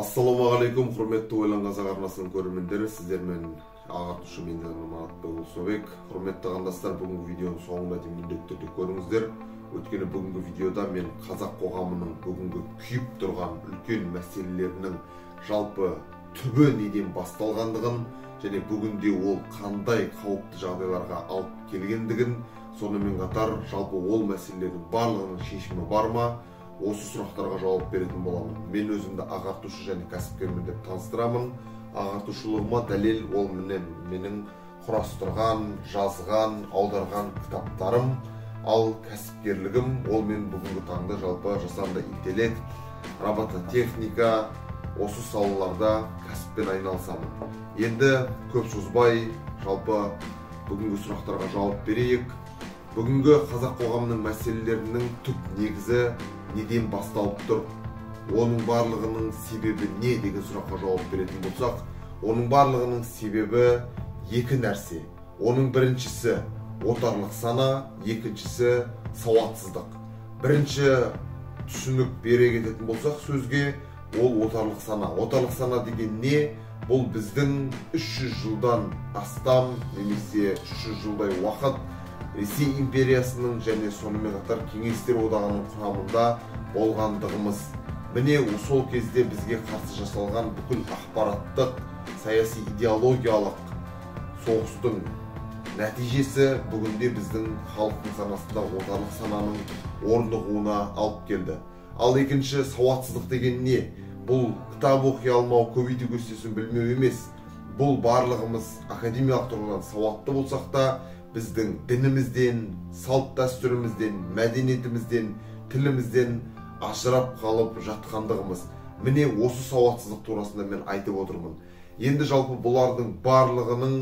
Ассалаумағалейкум, құрметті Ойлан Қазақ арнасының көрермендері, сіздермен ағартушы мен Маратбек Ұлысбек. Құрметті қандастар, бүгінгі видеоның соңына дейін міндетті түрде көріңіздер. Өйткені бүгінгі видеода мен қазақ қоғамының бүгінгі күйіп тұрған үлкен мәселелерінің жалпы түбі неден басталғандығын және бүгінде ол қандай қауіпті жағдайларға алып келгендігін, сонымен қатар жалпы ол мәселелердің барлығының шешімі бар ма, осы сұрақтарға жауап беретін боламын. Мен өзімді ағартушы және кәсіпкермін деп таныстырамын. Ағартушылығыма дәлел ол міне менің құрастырған, жазған, аударған кітаптарым. Ал кәсіпкерлігім ол мен бүгінгі таңда жалпы жасанды интеллект, робототехника, осы салаларда кәсіппен айналысамын. Енді көп созбай жалпы бүгінгі сұрақтарға жауап берейік. Бүгінгі қазақ қоғамының мәселелерінің түп негізі неден басталып тұр? Оның барлығының себебі не деген сұраққа жауап беретін болсақ, оның барлығының себебі екі нәрсе. Оның біріншісі отарлық сана, екіншісі сауатсыздық. Бірінші түсінік бере кететін болсақ сөзге, ол отарлық сана. Отарлық сана деген не? Бұл біздің 300 жылдан астам немесе 300 жылдай уақыт Ресей империясының және сонымен қатар Кеңестер одағының құрамында болғандығымыз. Міне сол кезде бізге қарсы жасалған бүкіл ақпараттық, саяси идеологиялық соғыстың нәтижесі бүгінде біздің халықтың санасында отарлық сананың орнығуына алып келді. Ал екінші сауатсыздық деген не? Бұл кітап оқи алмау, көбейту кестесін білмеу емес. Бұл барлығымыз академиялық тұрғыдан сауатты болсақ та, біздің дінімізден, салт дәстүрімізден, мәдениетімізден, тілімізден ажырап қалып жатқандығымыз. Міне осы сауатсыздық турасында мен айтып отырмын. Енді жалпы бұлардың барлығының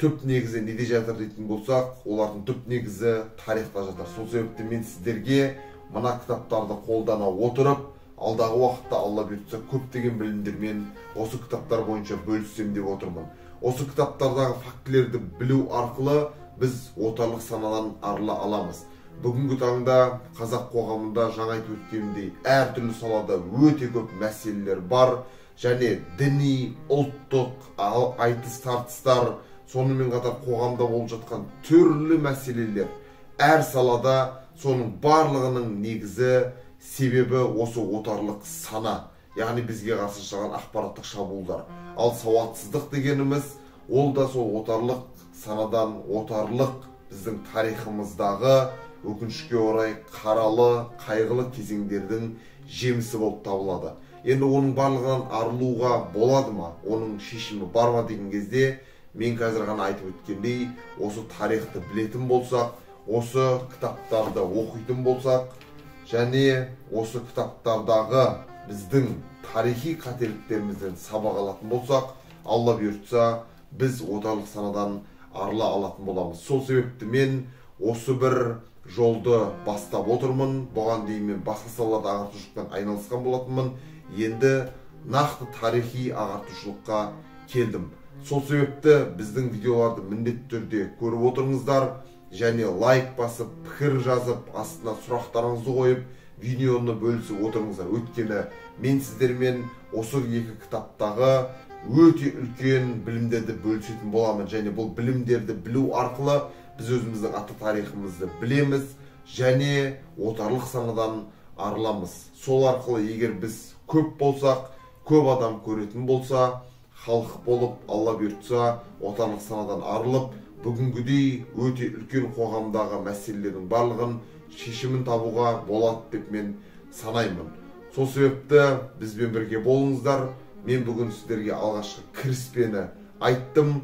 түп негізі неде жатыр дейтін болсақ, олардың түп негізі тарихта жатыр. Сол себепті мен сіздерге мына кітаптарды қолдана отырып, алдағы уақытта Алла бұйыртса көптеген білімдермен осы кітаптар бойынша бөліссем деп отырмын. Осы кітаптардағы фактілерді білу арқылы біз отарлық санадан арыла аламыз. Бүгінгі таңда қазақ қоғамында жаңа айтып өткенімдей әртүрлі салада өте көп мәселелер бар және діни, ұлттық, айтыс тартыстар, сонымен қатар қоғамда болып жатқан түрлі мәселелер әр салада, соның барлығының негізі себебі осы отарлық сана, яғни бізге қарсы шығған ақпараттық шабуылдар. Ал сауатсыздық дегеніміз ол да сол отарлық санадан, отарлық біздің тарихымыздағы өкінішке орай қаралы, қайғылы кезеңдердің жемісі болып табылады. Енді оның барлығынан арылуға болады ма, оның шешімі бар ма деген кезде, мен қазір ғана айтып өткендей, осы тарихты білетін болсақ, осы кітаптарды оқитын болсақ, және осы кітаптардағы біздің тарихи қателіктерімізден сабақ алатын болсақ, Алла бұйыртса, біз отарлық санадан арыла алатын боламыз. Сол себепті мен осы бір жолды бастап отырмын. Бұған дейін мен басқа салаларда ағартушылықпен айналысқан болатынмын. Енді нақты тарихи ағартушылыққа келдім. Сол себепті біздің видеоларды міндетті түрде көріп отырыңыздар және лайк басып, пікір жазып, астына сұрақтарыңызды қойып, видеоны бөлісіп отырыңыздар. Өйткені мен сіздермен осы екі кітаптағы өте үлкен білімдерді бөлісетін боламын және бұл білімдерді білу арқылы біз өзіміздің ата тарихымызды білеміз және отарлық санадан арыламыз. Сол арқылы егер біз көп болсақ, көп адам көретін болса, халық болып, Алла бұйыртса, отарлық санадан арылып, бүгінгідей өте үлкен қоғамдағы мәселелердің барлығын шешімін табуға болады деп мен санаймын. Сол себепті бізбен бірге болыңыздар. Мен бүгін сіздерге алғашқы кіріспені айттым.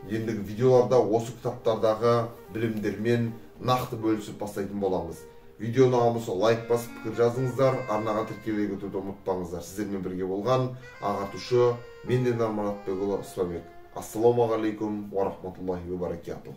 Ендігі видеоларда осы кітаптардағы білімдермен нақты бөлісіп бастайтын боламыз. Видео ұнаған болса лайк басып, пікір жазыңыздар, арнаға тіркеле кетуді ұмытпаңыздар. Сіздермен бірге болған ағартушы мен Маратбекұлы Ысбабек. Ассалаумағалейкум уа рахматуллахи ва баракатух.